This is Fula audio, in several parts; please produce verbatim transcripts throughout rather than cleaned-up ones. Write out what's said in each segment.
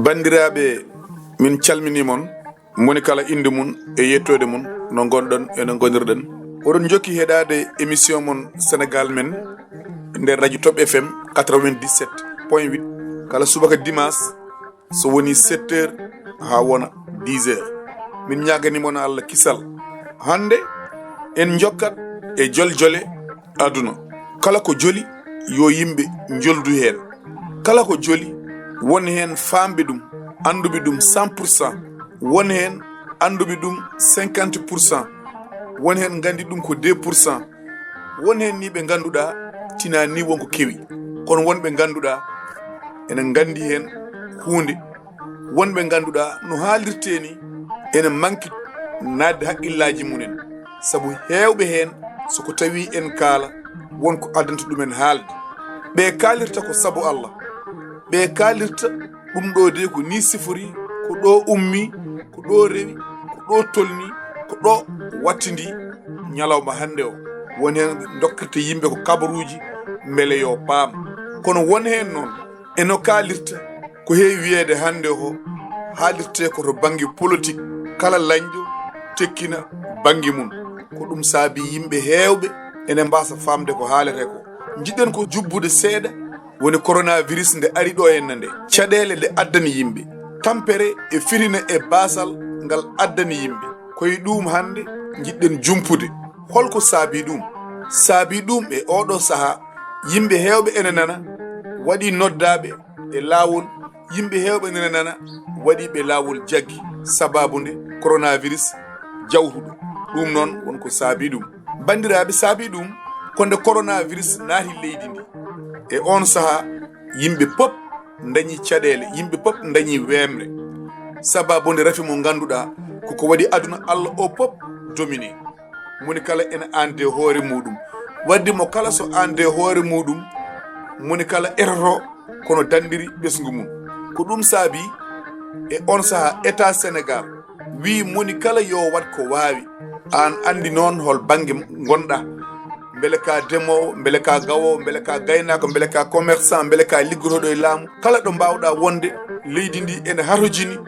Banndiraaɓe, min calminii mon, moni kala innde mum e yettoode mum, no ngonɗon e no ngonirɗen. Oɗon njokki heɗaade émission mon Sénégal Men nder radio Top F M quatre-vingt-dix-sept point huit, kala subaka dimanche, so woni sept heures haa wona dix heures. Min ñaaganii mon Allah kisal. Hannde en njokkat e joljole aduna. Kala ko joli, yo yimɓe njoldu heen. Kala ko joli, won heen faamɓe ɗum, annduɓe ɗum cent pour cent, won heen annduɓe ɗum cinquante pour cent, won heen nganndi ɗum ko deux pour cent, won heen ni ɓe ngannduɗaa tinaa ni won ko kewi, kono won ɓe ngannduɗaa ene nganndi heen huunde, won ɓe ngannduɗaa no haalirtee ni ene manki naatde haqqillaaji mumen, sabu heewɓe heen, so ko tawi en kaala, won ko addanta ɗumen haalde. Ɓe kaalirta ko sabu Allah, ɓe kaalirta ɗum ɗo de ko ni sifori, ko ɗo ummi, ko ɗo rewi, ko ɗo tolni, ko ɗo wattidi ñalawma hannde o. Won heen dokkirta yimɓe ko kabaruuji mbele yo paam. Kono won heen noon, e no kaalirta, ko heewi wiyeede hannde o, haalirtee ko to bannge politik, kala lañɗo tekkina bannge mum. Ko ɗum saabi yimɓe heewɓe ene mbaasa faamde ko haaletee ko. Njiɗɗen ko jubbude seeɗa, woni coronavirus nde ari ɗo henna nde. Caɗeele ɗe addani yimɓe, tampere e fitina e baasal ngal addani yimɓe. Ko e ɗum hannde njiɗɗen jumpude. Holko saabi ɗum? Saabi ɗum e oɗo sahaa, yimɓe heewɓe ene nana, waɗi noddaaɓe e laawol, yimɓe heewɓe nana nana, waɗi ɓe laawol jaggi, sababu nde coronavirus jawtuɗo. Ɗum noon won ko saabi ɗum. Banndiraaɓe, saabi ɗum ko nde coronavirus naati leydi ndi. E on sahaa, yimɓe pop ndañi caɗeele, yimɓe pop ndañi weemre. Sababu nde rafi mo ngannduɗaa, koko waɗi aduna Allah o pop domine. Moni kala ene ande hoore muɗum. Wadde mo kala so ande hoore muɗum, moni kala etoto kono dandiri ɓesngu mum. Ko ɗum saabi e on sahaa État Sénégal wi moni kala yo waɗ ko waawi. Aan anndi noon hol bannge ngonɗaa. Mbele ka demoowo, mbele ka gawoowo, mbele ka gaynaako, mbele ka commerçant, mbele ka liggotoɗo e laamu. Kala ɗo mbaawɗaa wonde, leydi ndi ene hatojini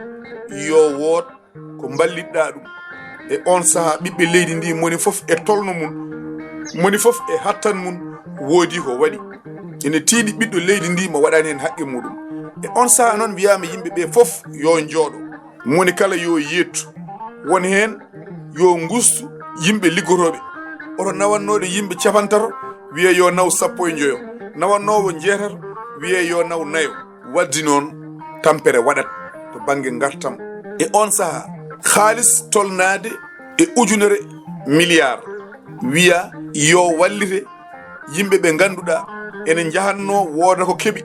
yo woot ko mballitɗaa ɗum. E on sahaa, ɓiɓɓe leydi ndi, moni fof e tolno mum, moni fof e hattan mum, woodi ko waɗi. Ene tiiɗi ɓiɗɗo leydi ndi mo waɗaani heen haqqe muɗum. E on sahaa noon, wiyaama yimɓe ɓe fof yo njooɗo, moni kala yo yeettu. Won heen yo ngustu yimɓe liggotooɓe. Oto nawannooɗo yimɓe capantato, wiye yo naw sappo e njoyo. Nawannoowo njeetato, wiye yo naw nayo. Waddi noon, tampere waɗat to bannge ngartam. E on sahaa, haalis tolnaade e ujunere miliyaar wiya yo wallite yimɓe ɓe ngannduɗaa ene njahannoo wooda ko keɓi,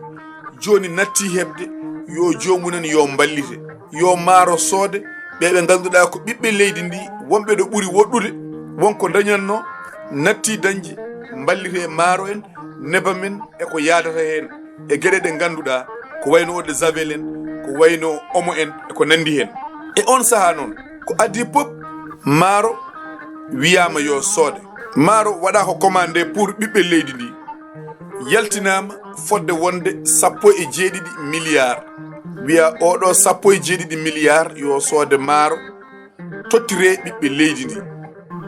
jooni natti heɓde, yo joomumen yo mballite, yo maaro soode ɓe ɓe ngannduɗaa ko ɓiɓɓe leydi ndi, wonɓe ɗo ɓuri woɗɗude, won ko ndañatnoo, natti dañde, mballite maaro en, nebam en e ko yaadata heen. E geɗe ɗe ngannduɗaa, ko wayno eau de javel en, ko wayno omo en, e ko nanndi heen. E on sahaa noon, ko adii pop, maaro wiyaama yo soode. Maaro waɗaa ko commandé pour ɓiɓɓe leydi ndi. Yaltinaama fodde wonde sappo e jeeɗiɗi miliyaar. Wiya oɗo sappo e jeeɗiɗi miliyaar yo soode maaro, tottire ɓiɓɓe leydi ndi.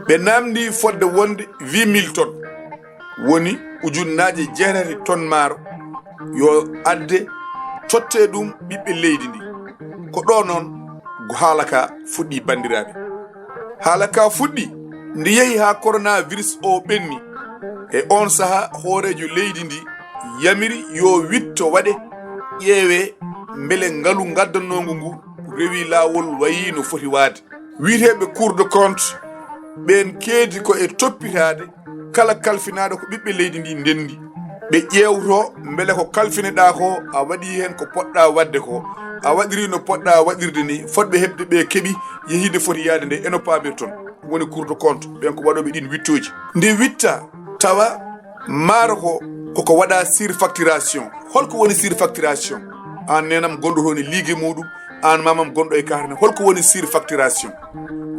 Ɓe naamndi fodde wonde huit mille tonnes, woni ujunnaaje jeetati ton maaro, yo adde totte ɗum ɓiɓɓe leydi ndi. Ko ɗo noon go haala ka fuɗɗi, banndiraaɓe. Haala ka fuɗɗi nde yehi haa coronavirus o ɓenni. E on sahaa, hooreejo leydi ndi yamiri yo witto waɗe, ƴeewe mbele ngalu ngaddannoongu ngu rewi laawol, wayi no foti waade. Wiyeteeɓe Cour de compte ɓeen keedi ko e toppitaade kala kalfinaaɗo ko ɓiɓɓe leydi ndi ndenndi. Ɓe ƴeewto mbele ko kalfineɗaa ko, a waɗi heen ko poɗɗaa waɗde ko, a waɗiri no poɗɗaa waɗirde ni, fotɓe heɓde ɓe keɓi, yehiinde foti yahde nde, e no paamirton. Woni Cour de compte, ɓeen ko waɗooɓe ɗiin wittooji. Nde witta, tawa maaro ko, koko waɗa surfacturation. Holko woni surfacturation? Aan neenam gonɗo toon e liige muɗum, aan maamam gonɗo e Kaarne, holko woni surfacturation?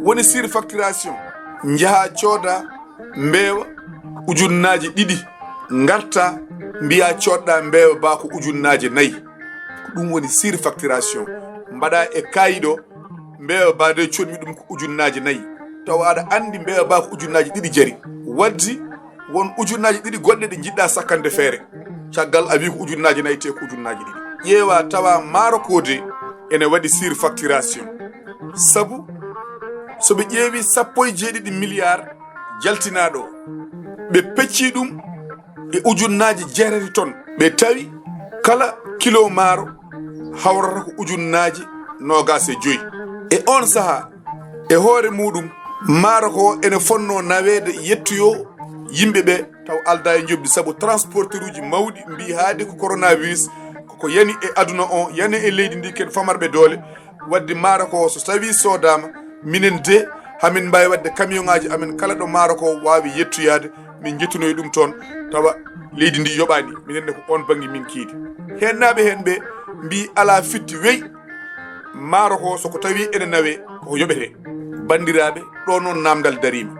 Woni surfacturation, njaha cooda mbeewa ujunnaaje ɗiɗi, ngarta mbiya coodɗa mbeewa ba ko ujunnaaje nayi. Ɗum woni surfacturation. Mbaɗa e kaayiɗo, mbeewa ba de, codmi ɗum ko ujunnaaje nayi. Tawa aɗa anndi mbeewa ba ko ujunnaaje ɗiɗi jari. Waddi won ujunnaaje ɗiɗi goɗɗe ɗe njiɗɗa sakkande feere. Caggal a wi ko ujunnaaje nayi te ko ujunnaaje ɗiɗi. Ƴeewa tawa maaro ko de ene waɗi surfacturation. Sabu so ɓe ƴeewi sappo e jeeɗiɗi milliard jaltinaaɗo o, ɓe pecci ɗum e ujunnaaje jeetati ton. Ɓe tawi kala kilo maaro hawrata ko ujunnaaje noogaas e joyi. E on saha, e hoore muɗum, maaro ko ene fonno naweede yettoyo yimɓe ɓe taw alda e njoɓdi, sabu transporteur uji mawɗi mbi haade ko coronavirus, koko yani e aduna o, yani e leydi ndi, ken famarɓe doole. Wadde maaro ko so tawi soodama, minen de, hamin mbawi wadde camion ngaji amen kala ɗo maaro ko wawi yettoyade, min jettunoyi ɗum toon, tawa leydi ndi yoɓani, minen ne ko on banggue min kiidi. Hennaɓe hen ɓe mbi ala fitti wey, maaro ko soko tawi ene nawe, koko yoɓete. Bandiraɓe, ɗo noon namdal darima.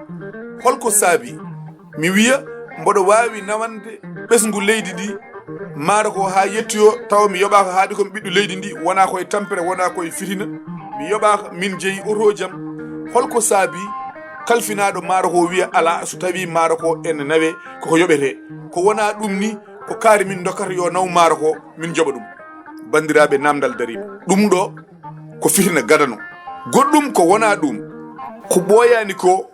Holko saabi mi wiya mboɗo wawi nawande ɓesngu leydi ndi, maaro ko ha yettoyo, tawa mi yoɓaka haaɗi komi ɓiɗɗo leydi ndi, wona koye tampere, wona koye fitina, mi yoɓaka, min jeeyi otojam? Holko saabi kalfinaɗo maaro ko wiya ala, so tawi maaro ko ene nawe, koko yoɓete? Ko wona ɗum ni, ko kaari min dokkata yo naw maaro ko, min joɓa ɗum. Bandiraɓe, namdal darima. Ɗum ɗo ko fitina gadano. Goɗɗum ko wona ɗum, ko ɓooyani ko,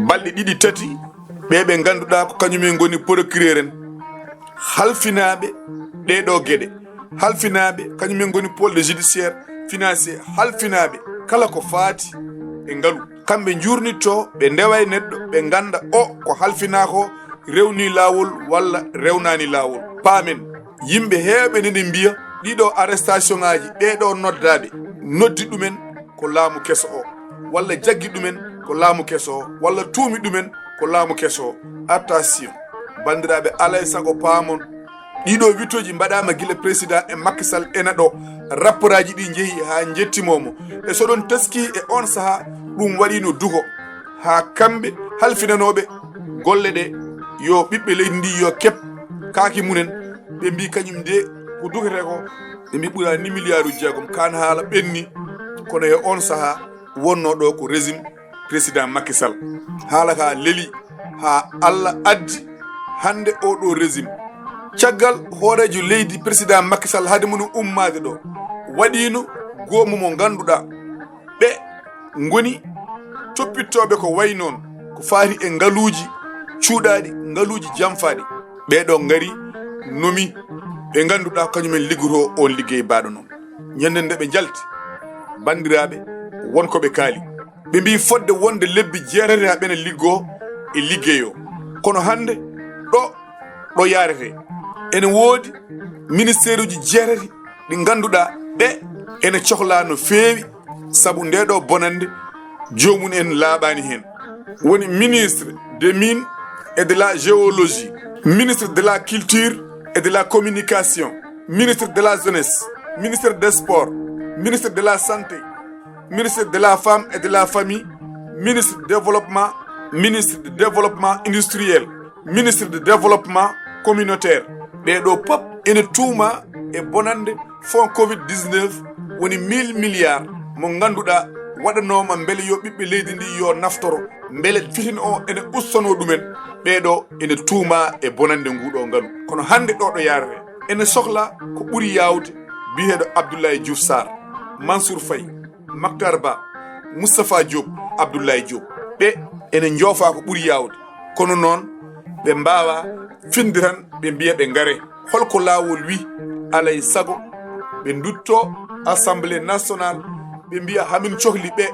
balɗe ɗiɗi tati, ɓe ɓe ngannduɗaa ko kañumen ngoni procureur en, halfinaaɓe ɗee ɗoo geɗe, halfinaaɓe kañumen ngoni pôle de judiciaire financier, halfinaaɓe kala ko faati e ngalu. Kamɓe njuurnitto, ɓe ndewa e neɗɗo, ɓe ngannda o ko halfinaa ko rewni laawol walla rewnaani laawol. Paamen, yimɓe heewɓe nene mbiya ɗiɗo arrestation ngaji, ɓee ɗoo noddaaɓe, noddi ɗumen ko laamu keso o, walla jaggi ɗumen ko laamu keso o, walla tuumi ɗumen ko laamu keso o. Attention, banndiraaɓe, alay sago paamon, ɗiɗo wittoji mbaɗaama gila président e Macky Sall ena ɗo, rapportaaji ɗi njehi haa njettimomo. E so ɗon taski e on saha, ɗum waɗino duko haa kamɓe halfinanooɓe golle ɗe, yo ɓiɓɓe leydi ndi yo keɓ kaaki mumen. Ɓe mbi kañum de ko dukete ko, ɓe mbi ɓura ni milliarduji jeegom. Kan haala ɓenni, kono e on saha wonno ɗo ko régime président Macky Sall. Haala ka leli haa Allah addi hannde oɗo régime. Caggal hooreejo leydi, président Macky Sall, hade mum ummaade ɗo, waɗino goomu mo ngannduɗaa ɓe ngoni toppittooɓe ko wayi noon ko faati e ngaluuji cuuɗaaɗi, ngaluuji jamfaaɗi. Ɓee ɗoo ngari, nomi ɓe ngannduɗaa kañumen liggotoo oon liggey baaɗo noon. Ñande nde ɓe njalti, banndiraaɓe, won ko ɓe kaali. Ɓe mbi fodde wonde lebbi jeetati haa ɓena liggo e liggey o. Kono hannde ɗo, ɗo yaarete, ene woodi ministère uji jeetati ɗi ngannduɗaa ɓe ene cohlaa no feewi, sabu nde ɗo bonande joomum en laaɓaani heen. Woni ministre des mines et de la géologie, ministre de la culture et de la communication, ministre de la jeunesse, ministre des sports, ministre de la santé, ministre de la femme et de la famille, ministre du développement, ministre du développement industriel, ministre du développement communautaire. Ɓee ɗoo pop ene tuuma e bonande fonds covid dix-neuf, woni mille milliards mo ngannduɗaa waɗanooma mbele yo ɓiɓɓe leydi ndi yo naftoro, mbele fitina o ene ustano ɗumen. Ɓee ɗoo ene tuuma e bonande nguɗo ngalu. Kono hannde ɗo, ɗo yaarete, ene sohla ko ɓuri yaawde biyeteeɗo Abdoulaye Diouf Sarr, Mansour Faye, Mactar Ba, Moustapha Diop, Abdoulaye Diop. Ɓe ene njoofa ko ɓuri yaawde. Kono noon, ɓe mbaawa finde tan, ɓe mbiya ɓe ngare. Holko laawol wi? Alay sago ɓe ndutto Assemblée nationale, ɓe mbiya hamin cohli ɓe,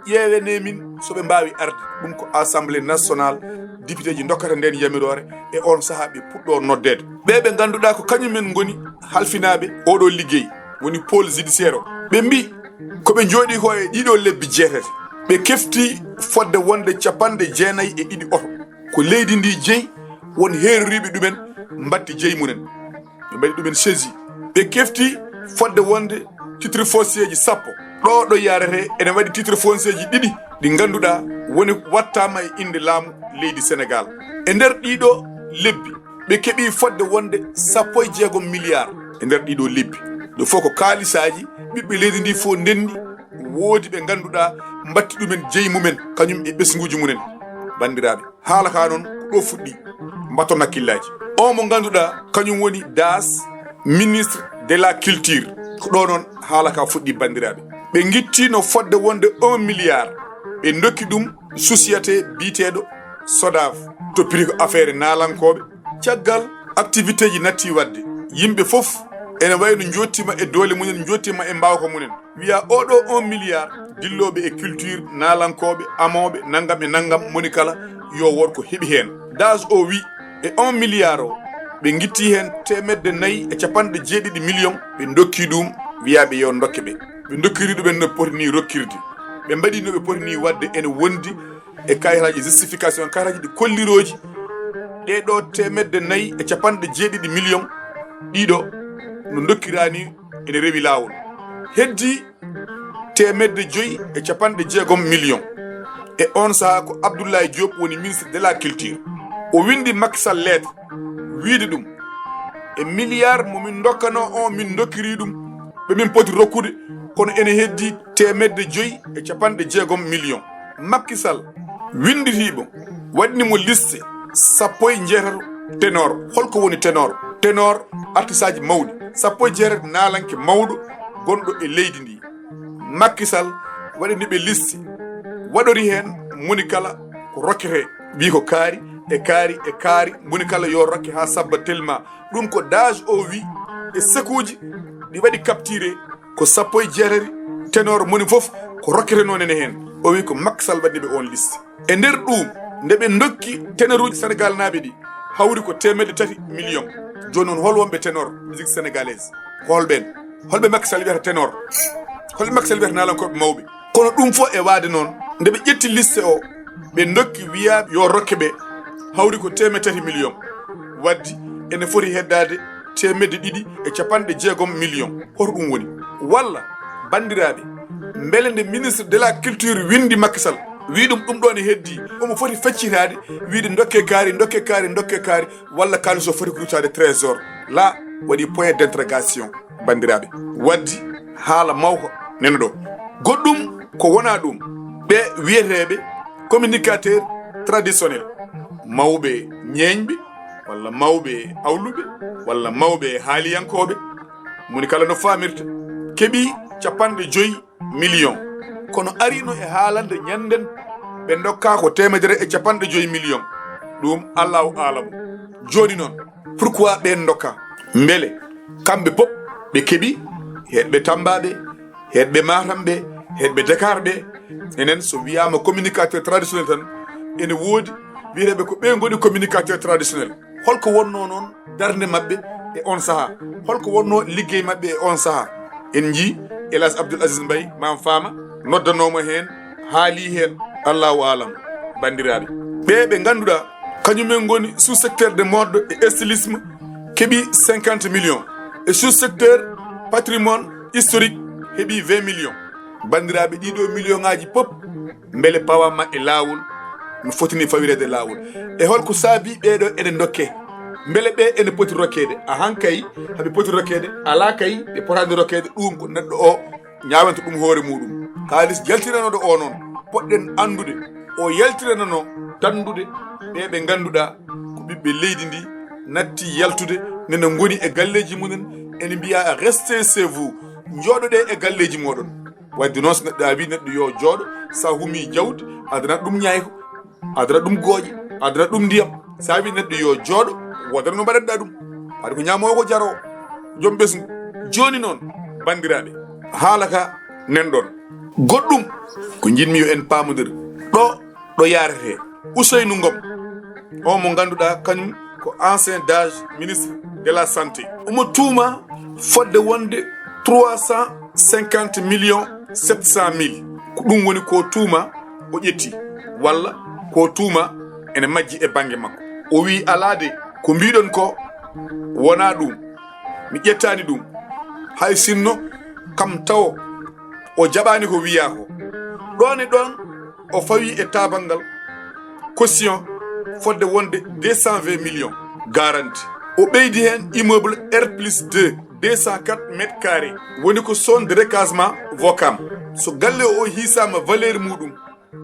ƴeewene min so ɓe mbaawi arde. Ɗum ko Assemblée nationale, députéji ndokkata nden yamiroore, e on saha ɓe puɗɗo noddeede. Ɓe ɓe ngannduɗaa ko kañumen ngoni halfinaaɓe oɗo liggey, woni pôle judiciaire o. Ɓe mbi ko ɓe njooɗi ko e ɗiɗo lebbi jeetati, ɓe kefti fodde wonde capanɗe jeenayi e ɗiɗi oto. Ko leydi ndi jeyi, won heeroriiɓe ɗumen mbatti jeyi mumen. Ɓe mbaɗi ɗumen saisi. Ɓe kefti fodde wonde titre foncier ji sappo. Ɗo, ɗo yaarete, ene waɗi titre foncier ji ɗiɗi ɗi ngannduɗaa woni wattaama e innde laamu leydi Sénégal. E nder ɗiɗo lebbi, ɓe keɓi fodde wonde sappo e jeegom milliards e nder ɗiɗo lebbi. Ɗum fof ko kaalisaaji ɓiɓɓe leydi ndi fof ndenndi. Woodi ɓe ngannduɗaa mbatti ɗumen jeyi mumen, kañum e ɓesnguuji mumen. Banndiraaɓe, haala ka noon ko ɗo fuɗɗi, mbaton hakkillaaji. On mo ngannduɗaa kañum woni Das, ministre de la culture. Ko ɗo noon haala ka fuɗɗi, banndiraaɓe. Ɓe ngittino fodde wonde un milliard, ɓe ndokki ɗum société biyeteeɗo Sodav, toppiri ko affaire naalankooɓe. Caggal activité ji natti waɗde, yimɓe fof ene wayno njottima e doole mumen, njottima e mbawka mumen. Wiya oɗo un milliard dillooɓe e culture, naalankooɓe, amooɓe, nanngam e nanngam, moni kala yo wood ko heɓi heen. Das o wi e un milliard o, ɓe ngitti heen teemedde nayi e capanɗe jeeɗiɗi million, ɓe ndokki ɗum, wiya ɓe yo ndokke ɓe. Ɓe ndokkiri ɗumen no poti ni rokkirde. Ɓe mbaɗi no ɓe poti ni waɗde, ene wondi e kayitaaji justification, kayitaaji ɗi kollirooji. Ɗee ɗo teemedde nayi e capanɗe jeeɗiɗi million ɗiɗo no ndokkiraani, ene rewi laawol. Heddi teemedde joyi e capanɗe jeegom million. E on saha ko Abdoulaye Diop woni ministre de la culture. O windi Macky Sall lettre, wiide ɗum e milliard mo min ndokkano on, min ndokkiri ɗum, ɓe min poti rokkude, kono ene heddi teemedde joyi e capanɗe jeegom million. Macky Sall winditi mo, waɗni mo liste sappo e jeetato ténor. Holko woni ténor? Ténor, artisaaji mawɗi, sappo e jeetato naalanke mawɗo gonɗo e leydi ndi. Macky Sall waɗani ɓe liste, waɗori heen moni kala ko rokkete. Wi ko kaari e kaari e kaari, moni kala yo rokke haa sabba tellement. Ɗum ko Das o wi e sekuuji ɗi waɗi capturé, ko sappo e jeetati ténor, moni fof ko rokkete noon ene heen. O wi ko Macky Sall waɗni ɓe on liste. E nder ɗum, nde ɓe ndokki ténoruuji Sénégal naaɓe ɗi, hawri ko teemedde tati million. Jooni noon, hol wonɓe ténor musique sénégalaise? Ko holɓeen? Holɓe Macky Sall wiyata ténor? Holɓe Macky Sall wiyata naalankooɓe mawɓe? Kono ɗum fof e waade noon, nde ɓe ƴetti liste o, ɓe ndokki wiya yo rokke ɓe, hawri ko teemedde tati million. Waddi ene foti heddaade teemedde ɗiɗi e capanɗe jeegom million. Hoto ɗum woni? Walla, banndiraaɓe, mbele nde ministre de la culture windi Macky Sall, wi ɗum, ɗum ɗo ne heddi, omo foti feccitaade, wiide ndokke kaari, ndokke kaari, ndokke kaari, walla kaalis o foti ko ruttaade trésor? La, waɗi point d'interrogation, banndiraaɓe. Waddi haala mawka nena ɗo. Goɗɗum ko wona ɗum, ɓe wiyeteeɓe communicateur traditionnel, mawɓe ñeeñɓe, walla mawɓe awluɓe, walla mawɓe haaliyankooɓe, moni kala no faamirta, keɓi capanɗe joyi million. Kono arino e haalande ñannden ɓe ndokka ko teemedere e capanɗe joyi million. Ɗum Allahu aalamu. Jooni noon, pourquoi ɓeen ndokka? Mbele kamɓe pop ɓe keɓi, heɗɓe Tamba ɓe, heɗɓe Matam ɓe, heɗɓe Dakar ɓe? Enen, so wiyaama communicateur traditionnel tan, ene woodi wiyeteeɓe ko ɓe ngoni communicateur traditionnel. Holko wonno noon darnde maɓɓe e on saha? Holko wonno liggey maɓɓe e on saha? En njii El Hadj Abdoul Aziz Mbaye, Mame Fama, noddanooma heen, haali heen, Allahu alam, banndiraaɓe. Ɓe ɓe ngannduɗaa, kañumen ngoni sous-secteur de mode et stylisme, keɓi cinquante millions. E sous-secteur patrimoine historique, heɓi vingt millions. Banndiraaɓe, ɗiɗo million ŋaaji pop, mbele pawama e laawol no fotini fawireede laawol? E holko saabi ɓeeɗo ene ndokke? Mbele ɓe ene poti rokkeede? Ahan kay, haɓe poti rokkeede. Alaa kay, ɓe potaani rokkeede. Ɗum ko neɗɗo o ñaawanta ɗum hoore muɗum. Kaalis jaltinanooɗo o noon, poɗɗen anndude, o yaltinanano danndude ɓe ɓe ngannduɗaa ko ɓiɓɓe leydi ndi, natti yaltude, nena ngoni e galleeji mumen, ene mbiya restez chez vous, njooɗoɗe e galleeji moɗon. Wadde noon, so neɗɗo a wi neɗɗo yo jooɗo, sa humi jawdi, adanat ɗum ñaayko, adanat ɗum gooƴe, adanat ɗum ndiyam. Sa wi neɗɗo yo jooɗo, wodata no mbaɗanɗa ɗum. Waɗi ko ñaamowo ko jaro, joom ɓesngu. Jooni noon, banndiraaɓe, haala ka nen ɗon. Goɗɗum ko njiɗmi yo en paamondir ɗo, ɗo yaarete. Ousseynou Ngom, on mo ngannduɗaa kañum ko ancien dage ministre de la santé. Omo tuuma fodde wonde trois cent cinquante millions sept cent mille. Ko ɗum woni ko tuuma o ƴetti, walla ko tuuma ene majji e bannge makko. O wi alaa de, ko mbiɗon ko wonaa ɗum. Mi ƴettaani ɗum. Hay sinno kam tawo o jaɓaani ko wiyaa ko. Ɗoon e ɗoon o fawi e taabal ngal caution fodde wonde deux cent vingt millions garanti. O ɓeydi heen immeuble R plus deux Deux cent quatre mètres carrés, woni ko zone de recasement Vokam. So galle o hiisaama, valeur muɗum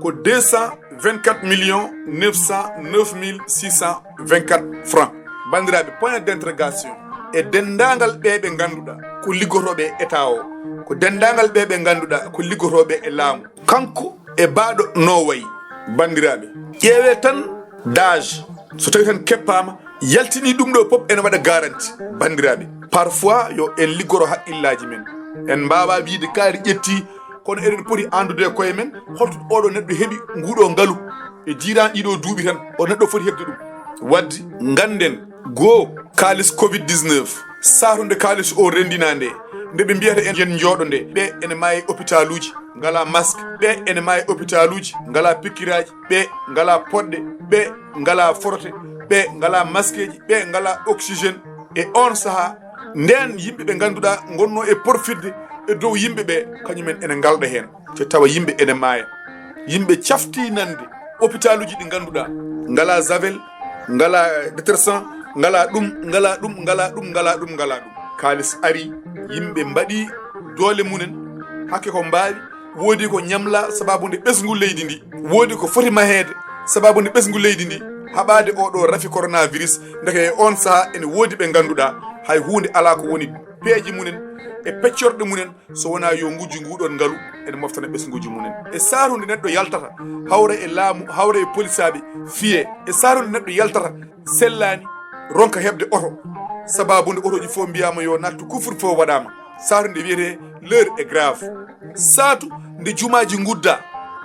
ko deux cent vingt-quatre millions neuf cent neuf mille six cent vingt-quatre francs. Banndiraaɓe, point d'interrogation e denndaangal ɓe ɓe ngannduɗaa ko liggotooɓe e état o, ko denndaangal ɓe ɓe ngannduɗaa ko liggotooɓe e laamu. Kanko e baaɗo no wayi, banndiraaɓe. Ƴeewee tan, dage, so tawi tan keppaama, yaltini ɗum ɗo pop ene waɗa garanti, banndiraaɓe. Parfois, yo en liggoro haqqillaaji men. En mbaawa wiyde kaari ƴetti, kono eɗen poti anndude e koye men holto oɗo neɗɗo heɓi nguɗo ngalu e jiiran ɗiɗo duuɓi tan, o neɗɗo foti heɓde ɗum. Wadde, ngannden, goo, kaalis covid dix-neuf, saatude kaalis o renndinaa nde, nde ɓe mbiyata en yen njooɗo nde, ɓe ene maayi e hôpitaluuji, ngalaa masque, ɓe ene maayi e hôpitaluuji, ngalaa pikkiraaji, ɓe ngalaa poɗɗe, ɓe ngalaa forote, ɓe ngalaa maskeeji, ɓe ngalaa oxygène. E oon sahaa, ndeen yimɓe ɓe ngannduɗaa ngonnoo e porfirde e dow yimɓe ɓe, kañumen ene ngalɗa heen. Te tawa yimɓe ene maaya. Yimɓe caftii nande hôpitaluuji ɗi ngannduɗaa ngalaa javel, ngalaa détergent, ngalaa ɗum, ngalaa ɗum, ngalaa ɗum, ngalaa ɗum, ngalaa ɗum. Kaalis ari, yimɓe mbaɗi doole mumen, hakke ko mbaawi, woodi ko ñamla sababu nde ɓesngu leydi ndi, woodi ko foti maheede sababu nde ɓesngu leydi ndi, haɓaade oɗo rafi coronavirus. Ndeke e oon sahaa ene woodi ɓe ngannduɗaa hay huunde alaa ko woni peeje mumen e peccorɗe mumen, so wonaa yo ngujju nguɗon ngalu ene moftana ɓesnguuji mumen. E saatu nde neɗɗo yaltata, hawra e laamu, hawra e polisaaɓe, fiye. E saatu nde neɗɗo yaltata, sellaani, ronka heɓde oto. Sababu nde otooji fof mbiyaama yo nattu, couvre-feu waɗaama. Saatu nde wiyetee l'heure est grave. Saatu nde jumaaji ngudda,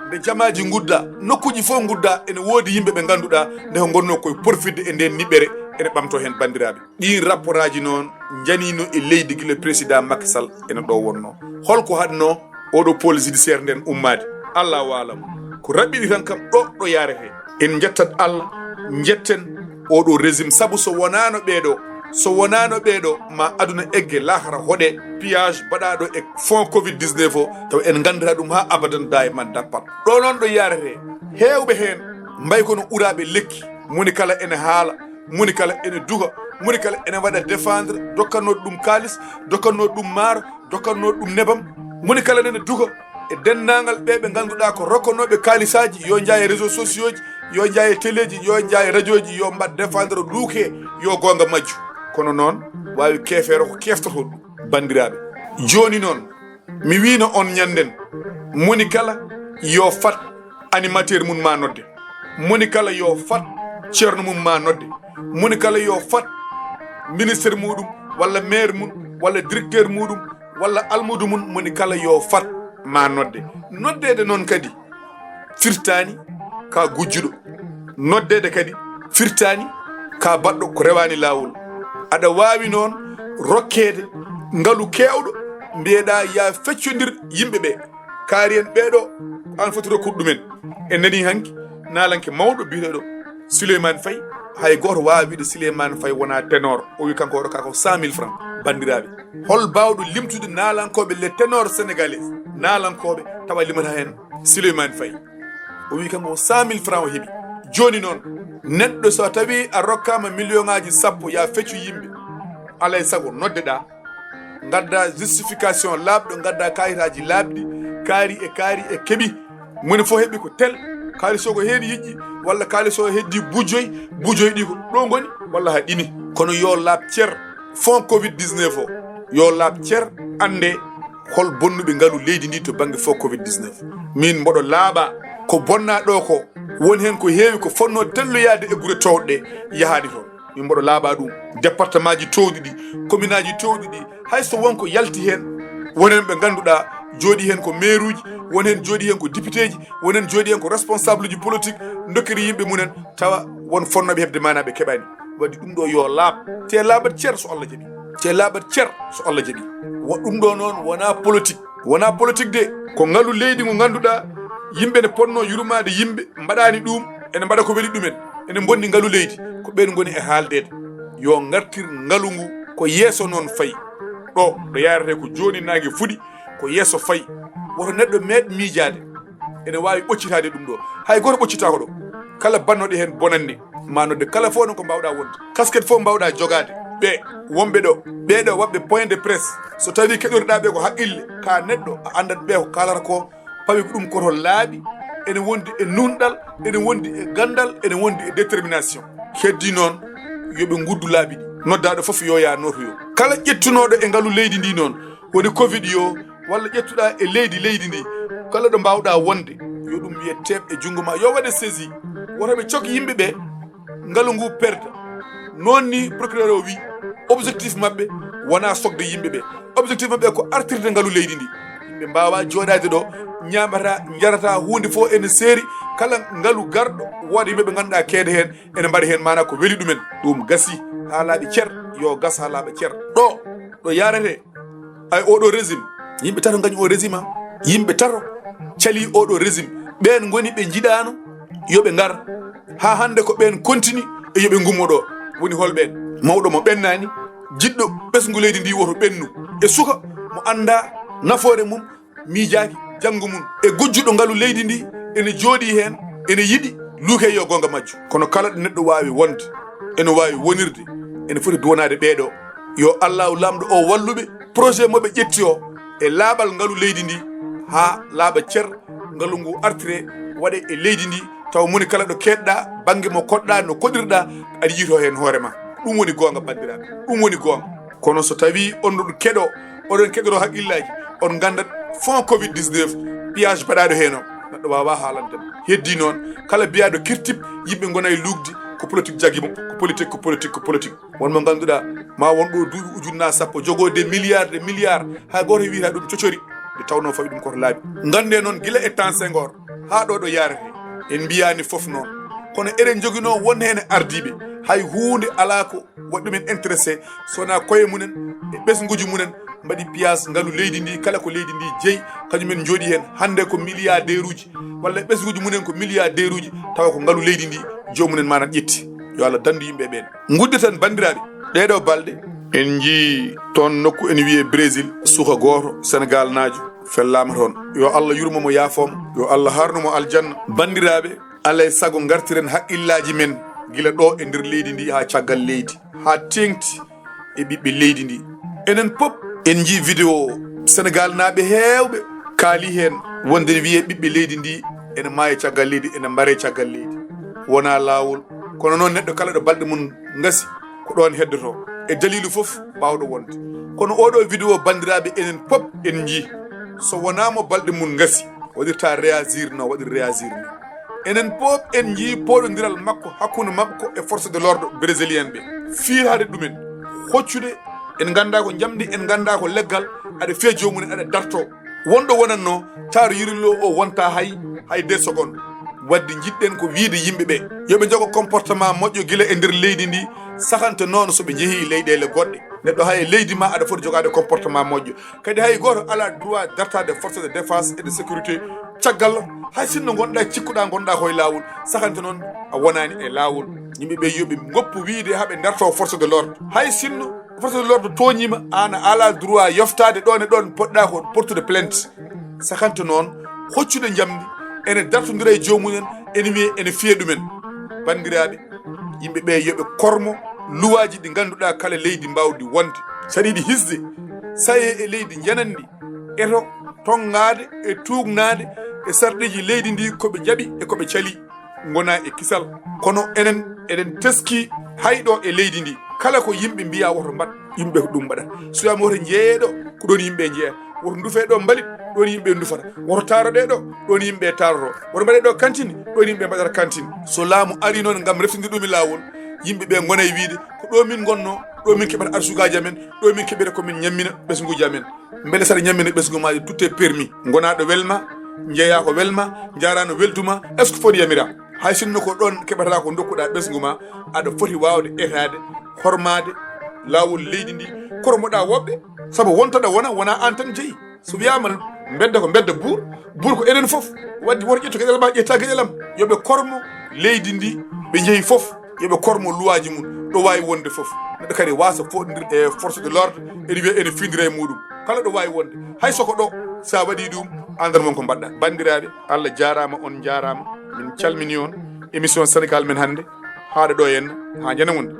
nde jamaaji ngudda, nokkuuji fof ngudda, ene woodi yimɓe ɓe ngannduɗaa nde ko ngonnoo koye porfirde e ndeen niɓɓere, ene ɓamtoo heen banndiraaɓe. Ɗiin rapportaaji noon njaniino e leydi gila président Macky Sall ene ɗo wonnoo. Holko haɗnoo oɗo pôle judiciaire nden ummaade? Allahu alam. Ko raɓɓiɗi tan kam ɗo, ɗo yaretee. En njettat Allah, njetten oɗo régime, sabu so wonaano ɓeeɗo, so wonaano ɓeeɗo, ma aduna egge, laakara hoɗe, pillage baɗaaɗo e fonds covid dix-neuf o, taw en nganndiraa ɗum haa abadan, daayiman dappat. Ɗo noon ɗo yaretee, heewɓe heen mbayi kono uraaɓe lekki, moni kala ene haala, moni kala ene duha, moni kala ene waɗa défendre, dokkannooɗo ɗum kaalis, dokkannooɗo ɗum maaro, dokkannooɗo ɗum nebam, moni kala nene duha e denndaangal ɓe ɓe ngannduɗaa ko rokkanooɓe kaalisaaji, yo njaye réseaux sociaux ji, yo njaye téléji, yo njaye radioji, yo mbaɗ défendre luuke, yo goonga majju. Kono noon, waawi keefeero ko keeftoto ɗum, banndiraaɓe. Jooni noon, mi wiino on ñannden, moni kala yo fat animateur mum ma nodde. Moni kala yo fat ceerno mum ma nodde. Moni kala yo fat ministre muɗum, walla maire mum, walla directeur muɗum, walla almuudo mum, moni kala yo fat ma nodde. Noddeede noon kadi firtaani ka gujjuɗo. Noddeede kadi firtaani ka baɗɗo ko rewaani laawol. Aɗa waawi noon rokkeede ngalu keewɗo, mbiyeɗaa ya feccondir yimɓe ɓe. Kaari en ɓeeɗo, an foti rokkude ɗumen. En nanii hanki naalanke mawɗo biyeteeɗo Souleymane Faye. Hay gooto waawaa wiide Souleymane Faye wonaa ténor. O wi kanko o rokkaa ko cent mille francs. Banndiraaɓe, hol baawɗo limtude naalankooɓe, les ténors sénégalais, naalankooɓe, tawa limata heen Souleymane Faye? O wi kanko ko cent mille francs o heɓi. Jooni noon, neɗɗo so tawi a rokkaama million ŋaaji sappo, ya feccu yimɓe, alay sago noddeɗaa, ngadda justification laaɓɗo, ngadda kayitaaji laaɓɗi, kaari e kaari e keɓi. Moni fof heɓi ko tel, kaalis o ko heen yiƴƴi, walla kaalis o heddi bujoy, bujoy ɗi ko ɗo ngoni, walla ha ɗini. Kono yo laaɓ cer, fonds covid dix-neuf o, yo laaɓ cer, annde hol bonnuɓe ngalu leydi ndi to bannge fonds covid dix-neuf. Min mboɗo laaɓa ko bonnaa ɗo ko, won heen ko heewi ko fotnoo telloyaade e gure toowɗe ɗe, yahaani toon. Min mboɗo laaɓa ɗum. Département ji toowɗi ɗi, commune aji toowɗi ɗi, hay so won ko yalti heen, won heen ɓe ngannduɗaa jooɗi heen ko maire uji, won heen jooɗi heen ko député ji, won heen jooɗi heen ko responsable uji politique, ndokkiri yimɓe mumen, tawa won fotnooɓe heɓde maanaa ɓe keɓaani. Waɗi ɗum ɗo yo laaɓ, te laaɓat cer so Allah jaɓi, te laaɓat cer so Allah jaɓi. Wa ɗum ɗo noon wonaa politique. Wonaa politique de, ko ngalu leydi ngu ngannduɗaa yimɓe ne potnoo yurmaade yimɓe, mbaɗaani ɗum, ene mbaɗa ko weli ɗumen, ene mbonni ngalu leydi, ko ɓeen ngoni e haaldeede. Yo ngartir ngalu ngu ko yeeso noon fayi. Ɗo, ɗo yaarete ko jooni naange fuɗi, ko yeeso fayi. Woto neɗɗo meeɗ miijaade. Ene waawi ɓoccitaade ɗum ɗo. Hay gooto ɓoccitaako ɗo. Kala bannooɗo heen bonannde, ma nodde kala fof noon ko mbaawɗaa wonde. Kasket fof mbaawɗaa jogaade. Ɓe wonɓe ɗo, ɓeeɗo waɗɓe point de presse, so tawii keɗoriɗaa ɓe ko haqqille, ka neɗɗo, a anndat ɓe ko kaalata ko, pawi ko ɗum ko to laaɓi, ene wondi e nunɗal, ene wondi e ganndal, ene wondi e détermination. Heddi noon, yo ɓe nguddu laabi ɗi. Noddaaɗo fof yo yaa nootoyo. Kala ƴettunooɗo e ngalu leydi ndi noon, woni covid yo, walla ƴettuɗaa e leydi, leydi ndi, kala ɗo mbaawɗaa wonde, yo ɗum wiye teeɓ e junngo ma, yo waɗe saisi. Woto ɓe cok yimɓe ɓe, ngalu ngu perda. Noon ni procureur o wi, objectif maɓɓe wonaa sokde yimɓe ɓe. Objectif maɓɓe ko artirde ngalu leydi ndi. Yimɓe mbaawaa jooɗaade ɗo, ñaamata, njarata, huunde fof ene seeri. Kala ngalu garɗo, wooda yimɓe ɓe ngannduɗaa keede heen, ene mbaɗa heen maanaa ko weli ɗumen. Ɗum gasi haa laaɓi cer, yo gas haa laaɓa cer. Ɗo, ɗo yaarete, ay, oɗo régime, yimɓe tato ngañi o régime, a, yimɓe tato cali oɗo régime. Ɓeen ngoni ɓe njiɗaano yo ɓe ngar. Haa hannde ko ɓeen kontini e yo ɓe ngummo ɗo. Woni hol ɓeen? Mawɗo mo ɓennaani, jiɗɗo ɓesngu leydi ndi woto ɓennu. E suka mo anndaa nafoore mum, miijaaki janngo mum. E gujjuɗo ngalu leydi ndi, ene jooɗii heen, ene yiɗi luuke yo goonga majju. Kono kala ɗo neɗɗo waawi wonde, ene waawi wonirde, ene foti duwanaade ɓeeɗo. Yo Allaahu Laamɗo o wallu ɓe. Projet mo ɓe ƴetti o e laaɓal ngalu leydi ndi haa laaɓa cer, ngalu ngu artire, waɗe e leydi ndi, taw moni kala ɗo keedɗa, bannge mo koɗɗa, no koɗirɗa, aɗa yiito heen hoore ma. Ɗum woni goonga, banndiraaɓe, ɗum woni goonga. Kono so tawii on ɗon keɗo, oɗon keɗoro haqqillaaji, on nganndat fond covid dix-neuf, piège baɗaaɗo heen o, neɗɗo waawaa haalande ma. Heddi noon, kala biyaaɗo kirtip, yimɓe ngona e luukdi, ko politique jaggi mo, ko politique, ko politique, ko politique. Won mo ngannduɗaa, ma won ɗo duuɓi ujunna sappo, jogoo des milliards, des milliards, hay gooto wiyata ɗum cocori, nde tawnoo fawi ɗum koto laaɓi. Ngannde noon, gila e temps Senghor haa ɗo ɗo yaarete, en mbiyaani fof noon. Kono eɗen njoginoo won heen ardiiɓe, hay huunde alaa ko waɗi ɗumen intéressé, so wonaa koye mumen, e ɓesnguuji mumen, mbaɗi piège ngalu leydi ndi, kala ko leydi ndi jeyi, kañumen njooɗi heen. Hannde ko milliardaire'uji, walla ɓesnguuji mumen ko milliardaire'uji, tawa ko ngalu leydi ndi, joomumen maanaam ƴetti. Yo Allah danndu yimɓe ɓeen. Ngudde tan, banndiraaɓe, ɗeeɗo balɗe, en njii toon nokku ene wiyee Brésil, suka gooto, Sénégal naajo, fellaama toon. Yo Allah yurmo mo, yaafoo mo. Yo Allah haarnu mo aljanna. Banndiraaɓe, alaa e sago ngartiren haqqillaaji men gila ɗo e nder leydi ndi haa caggal leydi, haa teeŋti e ɓiɓɓe leydi ndi. Enen pop en njii vidéo Sénégal naaɓe heewɓe kaali heen wonde ne wiyee ɓiɓɓe leydi ndi ene maaya caggal leydi, ene mbaree caggal leydi. Wonaa laawol, kono noon neɗɗo kala ɗo balɗe mum ngasi, ko ɗoon heddotoo, e daliilu fof baawɗo wonde. Kono oɗo vidéo, banndiraaɓe, enen pop en njii, so wonaa mo balɗe mum ngasi, waɗirta réagir no waɗir réagir ni. Enen pop en njii pooɗondiral makko hakkunde makko e force de l'ordre brésilien ɓe. Fiiraade ɗumen, hoccude, en nganndaa ko njamndi, en nganndaa ko leggal, aɗa fiya joomum en, aɗa dartoo. Wonɗo wonatno taaro yirillo o wonta hay, hay deux secondes. Wadde njiɗɗen ko wiide yimɓe ɓe, yo ɓe njogo comportement moƴƴo gila e nder leydi ndi, sahante noon so ɓe njehii leyɗeele goɗɗe. Neɗɗo hay e leydi ma aɗa foti jogaade comportement moƴƴo. Kadi hay gooto alaa droit dartaade force de défense et de sécurité caggal, hay sinno ngonɗa cikkuɗa ngonɗa koye laawol, sahante noon a wonaani e laawol. Yimɓe ɓe yo ɓe ngoppu wiide haa ɓe dartoo force de l'ordre. Hay sinno force de l'ordre tooñiima, aan a alaa droit yoftaade ɗoon e ɗoon, poɗɗa ko portude plainte. Sahante noon hoccude njamndi, ene dartondira e joomum en, ene wiyee ene fiya ɗumen. Banndiraaɓe, yimɓe ɓe yo ɓe kormo luwaaji ɗi ngannduɗaa kala leydi mbaawdi wonde. So aɗa yiɗi hisde, sayee e leydi njananndi, eto tonngaade e tuugnaade e sarɗiiji leydi ndi, ko ɓe njaɓi e ko ɓe cali, ngona e kisal. Kono enen, eɗen teski hay ɗo e leydi ndi. Kala ko yimɓe mbiya woto mbaɗ, yimɓe ko ɗum mbaɗata. So wiyaama woto njeeyee ɗo, ko ɗoon yimɓe njeeya. Woto ndufee ɗo mbalit, ɗoon yimɓe ndufata. Woto taaroɗee ɗo, ɗoon yimɓe taaroto. Woto mbaɗee ɗo kantine, ɗoon yimɓe mbaɗata kantine. So laamu arii noon ngam reftindirde ɗum e laawol, yimɓe ɓe ngona e wiyde, ko ɗo min ngonno, ɗo min keɓata arsugaaji amen, ɗo min keɓata ko min ñammina ɓesnguuji amen. Mbele saɗa ñammina ɓesngu ma, tout est permis. Ngona ɗo welma, njeeya ko welma, njaara no weltuma, est-ce que foti yamira? Hay sinno ko ɗoon keɓata ko dokkuɗa ɓesngu ma, aɗa foti waawde etaade, hormaade laawol leydi ndi, kormoɗa woɓɓe, sabu wonta ɗo wona, wona aan tan jeyi. So wiyaama mbedda ko mbedda buur, buur ko enen fof. Wadde woto ƴettu geɗel ma, ƴetta geɗel am. Yo ɓe kormo leydi ndi, ɓe njehi fof, yo ɓe kormo luwaaji mum, ɗo waawi wonde fof. Neɗɗo kadi waasa foɗondir e force de l'ordre, ene wiya ene findira e muɗum. Kala ɗo waawi wonde, hay soko ɗo, sa waɗi ɗum, andan mon ko mbaɗɗa. Banndiraaɓe, Allah jaaraama, on njaaraama. Min calmini on. Émission Sénégal men hannde, haaɗa ɗo henna, haa njana wonde.